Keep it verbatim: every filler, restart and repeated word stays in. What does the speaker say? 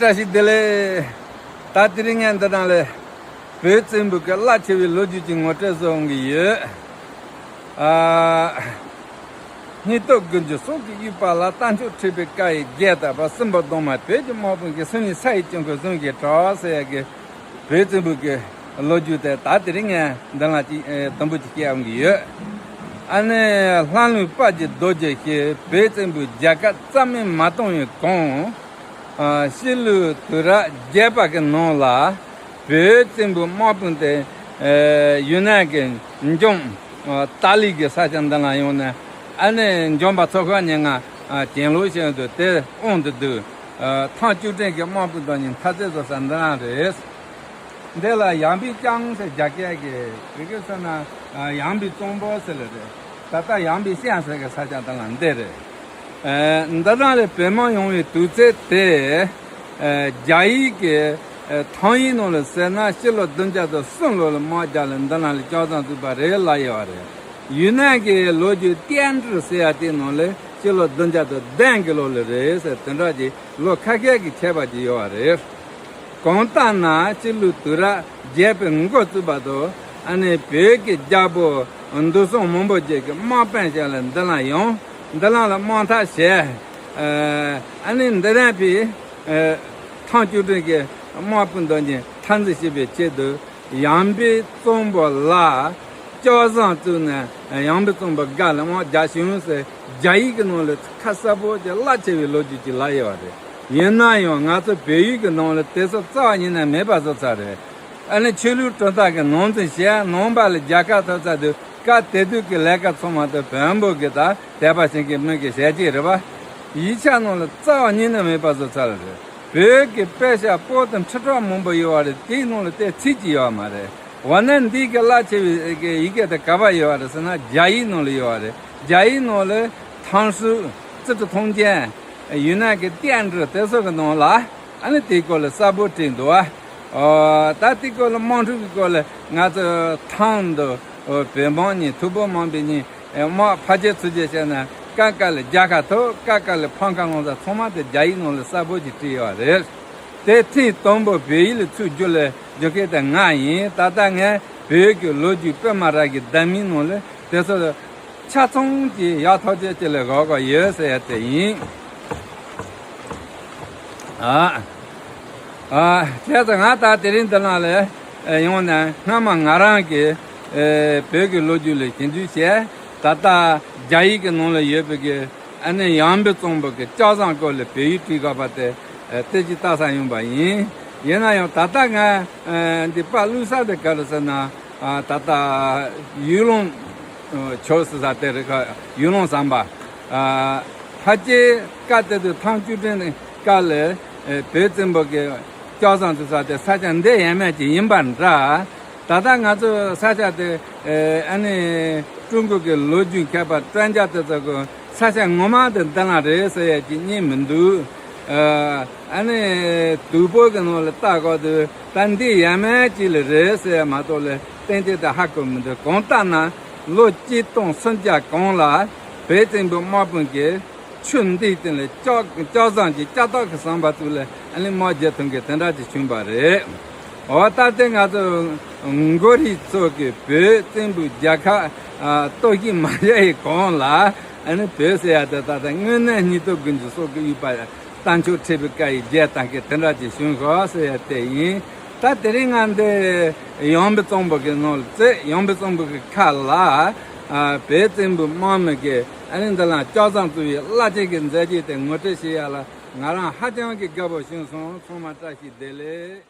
བཀྲ་ཤིས་བདེ་ལེགས། ད་དེ་རིང་ངས་འདི་དང་ལས་བོད་བཙན་པོའི་གི་རླབས་ཆེ་བའི་ལོ་རྒྱུས་ཀྱི་ངོ་སྤྲོད་བཟོ་འོང་གི་ཡོད། ཨ། སྙིགས་སྟོབས་དགུ་འཇུག་སྲོག་གི་དབྱུག་པ་ལ། རྟ་མཆོག་ཁྲིད་པའི་བཀའ་ཡི་རྒྱལ་དར་པ། སྲིན་པོ་གདོང་དམར་བོད་ཀྱི་དམག་དཔུང་གི། སུ་ནི་ས་ཡི་དཀྱིལ་འཁོར་ཟུང་གིས་གྲགས་ཟེར་ཡ་གི་བོད་བཙན་པོའི་གི་ལོ་རྒྱུས་དེ་ད་དེ་རིང་ངས་འདི་ལ་ཅིག་ཨེ་དུམ་བུ་ཅིག་བཤད་འོང་གི་ཡོད། ཨ་ནི་ལྷ་ལུང་དཔལ་གྱི་རྡོ་རྗེ་ཞེས་བོད་བཙན་པོའི་རྒྱལ་ཁ་རྩ་མེད་མ་བཏང་བའི་གོང་། ཨ། སྤྱི་ལོའི་དུས་རབས་བརྒྱད་པ་གི་ནང་ལ་བོད་བཙན་པོའི་དམག་དཔུང་དེ་ཨེ་ཡུན་ནན་གྱི་འཇོམས་ཨ་ཏཱ་ལི་གི་ས་ཆ་འདི་ལ་ཡོང་ནས། ཨ་ནི་འཇོམས་པ་ཚོ་ཁག་ཉེ་ང་ཨ་གྱེན་ལོག་བྱས་འདུག་དེ་དབང་དུ་བསྡུས། ཨ། ཐང་སྐྱོ་ཀྲིན་གྱི་དམག་དཔུང་དང་གཉིས་འཐབ་རྩོད་བཟོ་ས་འདི་རང་རེད། འདི་ལ་ཡང་པི་ཅང་ཟེར་རྒྱ་སྐད་ཀྱི་བོད་སྐད་ཟེར་ན་ཨ་ཡང་པི་གཙང་པོ་ཟེར་ལེ་རེད། ད་ལྟ་ཡང་པི་ཤན་ཟེར་གྱི་ས་ཆ་དེ་ལ་འདི་རེད། ཨ། འདི་རང་ལས་བོད་དམག་ཡོང་བའི་དུས་ཚོད་དེ་ཨ་རྒྱ་ཡིག་གི་ཨ་ཐང་ཡིག་ནང་ལ་ཟེར་ན་སྤྱི་ལོ་བདུན་བརྒྱ་དང་གསུམ་ལོ་ལ་དམག་རྒྱག་ལ་འདི་ལ་ལ་ལྕགས་ཟམ་བཙུགས་པ་རེད་ལབ་ཡོད་རེད། ཡུན་ནན་གྱི་ལོ་རྒྱུས་ཏན་ཀྲི་ཟེར་ཡ་དེའི་ནང་ལ་སྤྱི་ལོ་བདུན་བརྒྱ་དང་བདུན་གྱི་ལོ་ལ་རེད་ཟེར། དེ་འདྲ་གྱི་ལོ་ཁ་ཤས་ཀྱི་ཁྱད་པར་ཅིག་ཡོད་པ་རེད། གང་ལྟར་ན་སྤྱི་ལོའི་དུས་རབས་བརྒྱད་པའི་འགོ་བཙུགས་པ་དང་ཨ་ནི་བོད་ཀྱི་རྒྱལ་པོ་འདུས་སྲོང་མང་པོ་རྗེ་གི་དམག་དཔོན་ཞིག་ལ་འདི་ལ་ཡོང་། འདི་ལ་ལ་དམག་འཐབ་བྱས། ཨ་ནི་འདི་རན་པའི་ཐང་སྐྱོ་ཀྲིན་གྱི་དམག་དཔུང་དང་གཉིས་འཐབ་འཛིང་བྱེད་པའི་ཆེད་དུ། ཡང་པི་གཙང་པོ་ལ་ལྕགས་ཟམ་བཙུགས་ནས་ཡང་པི་གཙང་པོ་བརྒལ་ལ་དམག་རྒྱག་བྱུང་ཟེར་རྒྱ་ཡིག་གི་ནང་ལ་ཁ་གསལ་པོ་ཅིག་རླབས་ཆེ་བའི་ལོ་རྒྱུས་ཅིག་ལབ་ཡོད་པ་རེད། ཡིན་ན་ཡང་ང་ཚོ་བོད་ཡིག་གི་ནང་ལ་དེ་ཚོ་རྩ་བ་ཉིད་ནས་མེད་པ་བཟོ་ཚར་རེད། ཨ་ནི་ཆོས་ལུགས་གྲུབ་མཐའ་གི་ནང་འཛིན་བྱས་ནང་པ་ལ་རྒྱལ་ཁ་ཐོབ་ཚར་དུས་སྐབས་དེ་དུས་ཀྱི་ལས་ཀ་ཚང་མ་དེ་བོན་པོ་གི་དང་དད་པ་ཞིག་གི་མི་གི་ཞལ་གྱིས་རེད་པ། ཡིག་ཆ་ནང་ལ་རྩ་བ་ཉིད་ནས་མེད་པ་བཟོ་ཚར་རེད། བོད་ཀྱི་དཔེ་ཆ་པོ་ཏི་ཁྲི་ཕྲག་མང་པོ་ཡོད་པ་རེད། དེའི་ནང་ལ་དེ་ཚིག་ཅིག་ཡོད་པ་མ་རེད། འོ་ན་འདི་གི་རླབས་ཆེ་བའི་གི་ཡི་གེ་དེ་ག་པར་ཡོད་པ་རེད་ཟེར་ན་རྒྱ་ཡིག་ནང་ལ་ཡོད་པ་རེད། རྒྱ་ཡིག་ནང་ལ་唐书、资治通鉴、云南གི་ཏན་ཀྲི་དེ་ཚོ་གི་ནང་ལ་ཨ་ནི་དེའི་སྐོར་ལ་གསལ་པོ་བྲིས་འདུག་ཨ། ཨོ། ད་དེའི་སྐོར་ལ་དམག་འཁྲུག་གི་སྐོར་ལ་ང་ཚོ་ཐང་དུ་བོད་དམག་གཉིས་ཐུ་བོ་དམག་དཔོན་གཉིས། དམག་ཕལ་ཆེར་ཚུར་རྒྱག་བྱས་ན་ཀ་ཀ་ལ་རྒྱལ་ཁ་ཐོབ། ཀ་ཀ་ལ་ཕམ་ཁ་ལོང་ས་ཚང་མ་དེ་རྒྱ་ཡིག་ནང་ལ་གསལ་པོ་ཅིག་བྲིས་ཡོད་རེད། དེ་ཐེངས་དང་པོ་བོད་ཡིག་ལ་ཚུར་བསྒྱུར་ལ་བསྒྱུར་མཁན་དེ་ང་ཡིན། ད་ལྟ་ངས་བོད་ཀྱི་ལོ་རྒྱུས་པད་མ་ར་གི་བརྡ་མའི་ནང་ལ་དེ་ཚོ་ཆ་ཚང་གི་ཡག་ཐག་ཆོད་ཅིག་ལ་བཞག་གི་ཡོད་ཟེར་ཡ་དེ་ཡིན། ཨ། ཨ། བྱས་ཙང་ང་ད་དེ་རིང་འདི་ནང་ལ་ཡོང་ནས་སྔ་མ་ང་རང་གི་ཨེ་བོད་ཀྱི་ལོ་རྒྱུས་ལ་ཞིབ་འཇུག་བྱས། ད་ལྟ་རྒྱ་ཡིག་གི་ནང་ལ་ཡོད་པའི་གི་ཨ་ནི་ཡང་པི་གཙང་པོ་གི་ལྕགས་ཟམ་སྐོར་ལ་བོད་ཡིག་བྲིས་དགོས་པ་དེ་ཨེ་དེ་ཅིག་ལྟ་ས་ཡིན་པ་ཡིན། ཡིན་ན་ཡང་ད་ལྟ་ང་ཨེ་འདི་པར་བླུགས་ས་དེ་ག་རེ་ཟེར་ན། ཨ། ད་ལྟ་ཡུལ་ལུང་ཕྱོགས་སུ་ས་དེ་རེད་ཁ། ཡུལ་ལུང་ཟམ་པ། ཨ། ཕལ་ཆེར་སྐབས་དེ་དུས་ཐང་སྐྱོ་ཀྲིན་སྐབས་ལ་ཨེ་བོད་བཙན་པོ་གི་ལྕགས་ཟམ་བཙུགས་ས་དེ་ས་ཆ་འདི་ཡས་མས་ཅིག་ཡིན་པ་འདྲ། ད་ལྟ་ང་ཚོ་ས་ཆ་དེ་ཨེ་ཨ་ནི་ཀྲུང་གོ་གི་ལོ་རྒྱུས་མཁས་པ་专家དེ་ཚོ་གི་ས་ཆ་ངོ་མ་དེ་འདི་ན་རེད་ཟེར་ཡ་ཅིག་རྙེད་མི་འདུག་ཨ་ནི་དུས་འཁོར་གྱི་ནང་ལ་ལྟ་དགོས་དུས་ད་འདི་ཡས་མས་ཅིག་ལ་རེད་ཟེར་ཡ་མ་གཏོགས་ལ་གཏན་གཏན་དུ་ཧ་གོ་མི་འདུག་གང་ལྟར་ན་ལོ་གཅིག་སྟོང་སུམ་བརྒྱ་གོང་ལ་བོད་བཙན་པོའི་དམག་དཔུང་གིས་ཆུ་འདིའི་སྟེང་ལ་ལྕགས་ལྕགས་ཟམ་གྱི་ལྕགས་ཐག་གི་ཟམ་པ་བཙུགས་ལ་ཨ་ནི་དམག་རྒྱག་ཐུབ་མཁན་དེ་འདྲ་ཅིག་བྱུང་བ་རེད། འོ་ད་ལྟ་ང་ཚོ་མགོ་རིལ་ཚོ་གི་བོད་བཙན་པོའི་རྒྱལ་ཁབ་ཨ་གཏོར་བཤིག་མ་བྱས་ཡི་གོང་ལ་ཨ་ནི་བོད་ཟེར་ཡ་དེ་ད་ལྟ་དངོས་གནས་སྙིང་སྟོབས་དགུ་འཇུག་སྲོག་གི་དབྱུག་པ་རྟ་མཆོག་ཁྲིད་པའི་བཀའ་ཡི་རྒྱལ་དང་གི་དེ་འདྲ་ཅིག་བྱུང་ཤོག་ཟེར་ཡ་དེ་ཡིན། ད་དེ་རིང་ང་འདི་ཡང་པི་གཙང་པོ་གི་ནང་ལ་བཙལ། ཡང་པི་གཙང་པོ་གི་ཁ་ལ་ཨ་བོད་བཙན་པོའི་དམག་མི་གི་ཨ་ནི་འདི་ལ་ལྕགས་ཟམ་བཙུགས་པའི་རླབས་ཆེན་གྱི་མཛད་རྗེས་དེ་ངོ་སྤྲོད་བྱེད་ཡ་ལ་ང་རང་ཧ་ཅང་གི་དགའ་པོ་བྱུང་སོང་། ཚང་མ་བཀྲ་ཤིས་བདེ་ལེགས།